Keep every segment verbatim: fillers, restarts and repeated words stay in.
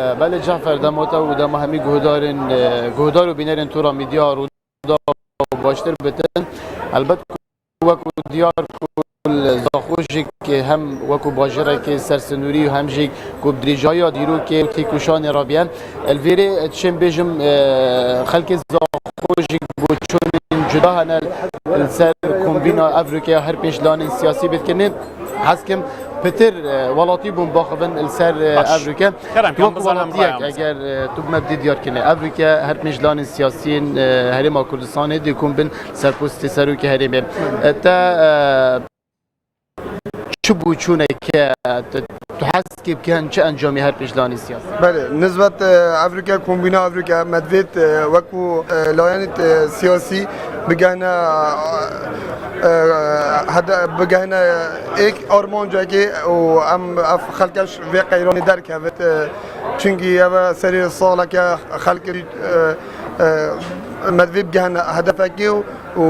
Belê Cafer, dema te û dema hemî guhdarên, e, guhdar û bînerên Tora Medya Rûdaw baştir bitin. Elbet ku wekû diyar ku li Zaxo jî, hem wekû bajêrekê sersinûrî û hem jî ku bi dirêjaya dîrokê û têkoşanê re biyen. Li vêrê dişêm bêjim, e, xelkê Zaxo jî boçûnên cuda hene li ser kombîna Evrûke ya her pênc lanên siyasî bêt kirinê. Hez kim pitir, e, welatî bûn baxivin li ser, e, Baş. Evrûke. Kerem Tu kan wek bizanim welatiyek, rayamız. Eger, e, tu bi me bidî diyar kirinê, Evrûke her pênc lanên siyasiyên, e, Herêma Kurdistanê dê kom bin serpostê serokê herêmê. E, te, e, çi boçûneke, tu, tu hez kê bikin çi encamê her pênc lanên siyasî? Belê, nisbet, e, Evrûke, kombîna Evrûke, me divêt, e, wekû, e, layenê, e, siyasî bigehne, e, hede-, bigehne êk armancekê û em ev xelkeş vê qeyranê derkevit, e, çunkî ev e serê saleke xelkê, e, e, me divê bigehne hedefekê û, û,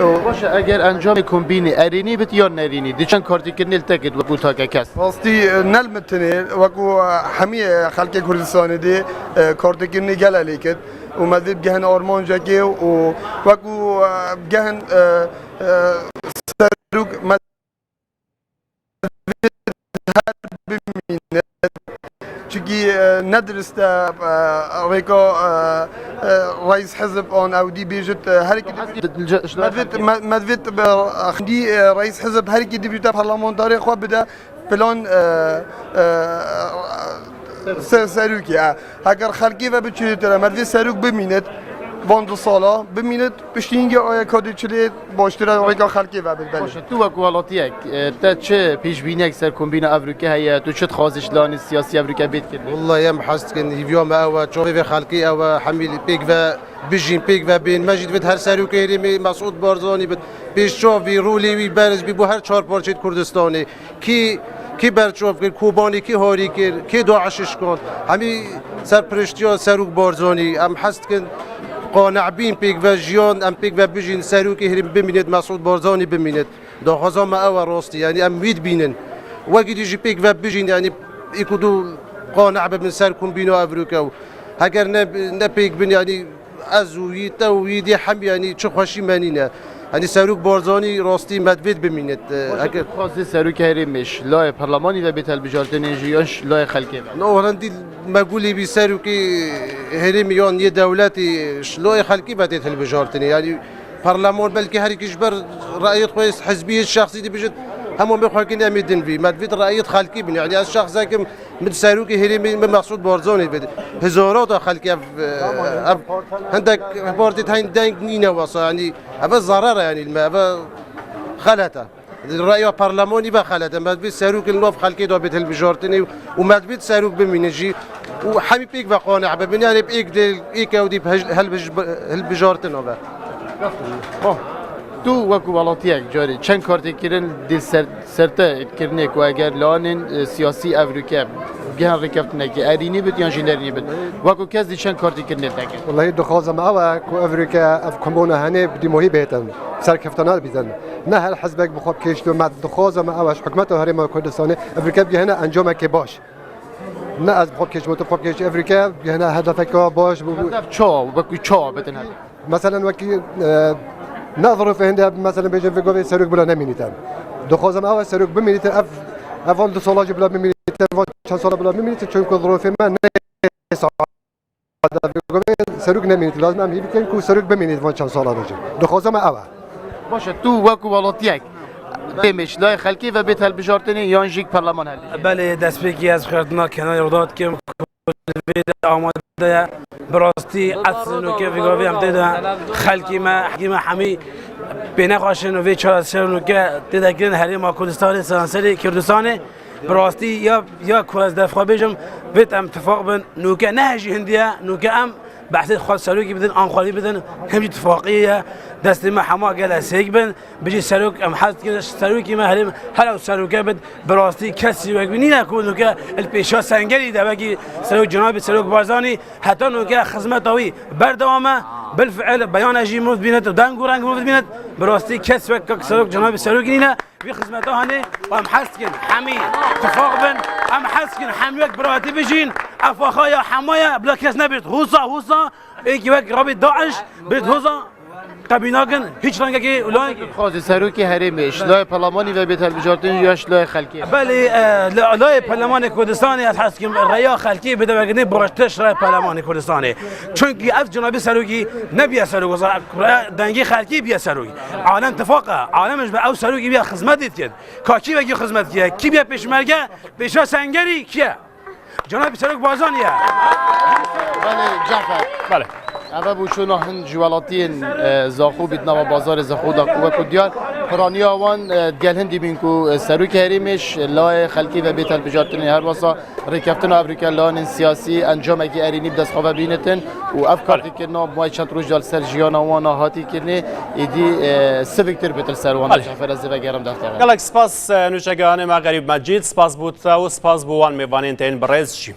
û Baş e, eger encamê kombînê erênî bit yan nerînî, di çend kartîkirinê li te kit wekû take kes? Rastî, e, ne li min tenê, wekû, e, hemî, e, xelkê Kurdistanê dê, e, kartêkirinê gele lê kit û me divê bigehine armancekê û wekû, e, bigehin, e, e, serok me divê her bimîne. Çikî, e, ne dirist e, e, rêka, e, e, reîs hizb an ew dî bêjit, e, her yekî divê Hezkî dilce-, ji me divê, me, me divê, e, dî, e, reîs hizb her yekî dibîte parlamentarê xwe bide filan, e, e, se-, serokê, e. Heger xelkê ve biçûnîtire, me divê serok bimînit van du sala, bimînit piştî hingê aya kadê çilê baştir e rêka xelkê ve bit, belê. Baş e, tu wek welatiyek, e, te çi pêşbîniyek ser kombîna Evrûke heye? Tu çi dixwazî ji lanê siyasî Evrûke bêt kirin? Wallahî em hez dikin, hîviya me ew e, çavê vê xelkê ew e, hemî pêk ve bijîn, pêk ve bên. Me jî divêt her serokê herêmê Mesûd Barzanî bit. Pêşçavî, rolê wî berz bî bo her çar parçeyê Kurdistanê. Kî, kî berçav kir, Kobanê kî harî kir, kî DAIŞ şikand. Hemî serpiriştiya Serok Barzanî, em hez dikin, qane bîn pêk ve jiyan, em pêk ve bijîn, serokê herêmê bimînêt, Mesûd Barzanî bimînêt. Daxwaza me ew e rastî, yanî em wî dibînin. Wekî dî jî pêk ve bijîn, yanî î ku du qane bibin ser kombîna Evrûke û heger ne, ne pêk bin, yanî ez û wî, te û wî dê hem, yanî çi xweşî me nîne. Yanî Serok Barzanî rastî me divêt bimînit. Baş e, Heger tu dixwazî serokê herêmê ji layê perlemanî ve bêt hilbijartinê jî yan ji layê xelkê ve? No, herendî me gulî bî serokê herêmê yan yê dewletê ji layê xelkê ve têt hilbijartinê. Yanî Parleman belkî her yekî ji ber reyet xwe hizbî, şexsî dibêjit, hema me xwe kirin em ê din vî. Me divêt reyet xelkî bin. Yanî ez şexsekim, min serokê herêmê min Mesûd Barzanî bid. Hezara da xelkî ev, ev hindek partî teyn deng nîne wesa. Yanî ev zarar e yanî li me, ev xelet e. Reya parlemanî ve xelet e. Me divêt serok li nav xelkê de bêt hilbijartinê û me divêt serok bimîne jî û hemî pêk ve qaneh bibin. Yanî bi êk dil, êk ew dî hilbij-, hilbijartina ve. Bon. Tu wekû welatiyek carê çend kartê kirin dê ser, ser te kirinê ku eger lanên, e, siyasî Evrûke gihan rêkeftinekê erînî bit yan jî nerînî bit? Wekû kes dî çend kartê kirinê te kir? Wellahî dixwaza me ew e ku Evrûke ev kombona hene bi dîmohî bihêtin. Serkeftana bidin. Ne her hizbek bi xwe bikêşit û me dixwaza me ew e ji hikûmeta Herêma Kurdistanê Evrûke bigihine encamekê baş. Ne ez bi xwe bikêşim û tu bi xwe bikêşî Evrûke bigihine hedefeke baş bû. Hedef çawa, wekû çawa bitin hedef? Meselen wekî, e, ne zirûfê hinde, meselen bêjin vê govê serok bila nemînîtin. Dixwazim ew e serok bimînîtin, ev, ev van du sala jî bila bimînîtin, van çend sala bila bimînîtin, çunku zirûfê me ne sade vê govê serok nemînîtin. Lazim em hî bikin ku serok bimînît van çend sala de jî. Dixwazim ew e. Baş e, tu wekû welatiyek, demê ji layê xelkê ve bêt hilbijartinê yan jî parleman hilbijêrî? Belê, destpêkî ez xwestina kenarê Rûdaw dikim. Vê de amade ye. Bi rastî ez nûke vî gavê em tê de xelkî me, xelkî me hemî pê nexweşin û vê çareser nûke tê de kirin Herêma Kurdistanê, seranserê Kurdistanê. Bi rastî ya, ya ku ez def xwe bêjim, vêt em tifaq bin. Nûke ne hejî hindî ye, nûke em behsê xwe serokî bidin, an xwedî bidin, him jî tifaqî ye. Destê me hema gele sêk bin. Bijî serok, em hez dikin serokî me herêm, her ew seroke bit, bi rastî kesî wek wî nîne ku nûke li pêşa sengerî de wekî serok cenabî serok Barzanî heta nûke xizmeta wî berdewam e, bilfiil beyane jî min dibînit û deng û reng min dibînit, bi rastî kes wek kak serok cenabî serokî nîne, vî xizmeta hanê û em hez dikin hemî tifaq bin, em hez dikin hemî wek biratî bijîn. Efaxa ya hema ye, bila kes nebêt hoza, hoza, êkî wek rabî DAIŞ bêt hoza, qebîl nakin, hiç rengekî û layekî. Xwazî serokê herêmê, ji layê perlemanî ve bêt hilbijartin ya ji layê xelkê? Belê, e, la-, layê perlemanê Kurdistanê ez hez dikim, reya xelkê bide vekirinê baştir ji layê perlemanê Kurdistanê. Çunkî ev cenabî serokî nebiye serok, weza reya dengê xelkê biye serokî. Alem tifaq e, alem ji be ew serokî biye xizmetê dikin. Ka kî vekî xizmet kiye, kî biye pêşmerge, pêşa sengerî kiye? Cenabî Serok Barzanî ye. Belê, Cafer. Belê. Eve bû çûna hin ji welatiyên, e, Zaxo bît nava bazarê Zaxo da ku wek ku diyar. Piraniya wan, e, gel hindî bîn ku, e, serokê herêmê ji layê xelkê ve bêt hilbijartinê, her wesa rêkeftina evrîke layanên siyasî encamekî erênî bi dest xwe ve bînitin û ev kartîkirina bi may çend roj de li ser jiyana wan a hatî kirinê, êdî, e, siviktir bêt li ser wan. Belê. Cafer, ez ê vegerim deftere. Gelek spas, e, nûçegihanê me Xerîb Mecîd, spas bo te û spas bo wan mêvanên tên birêz jî.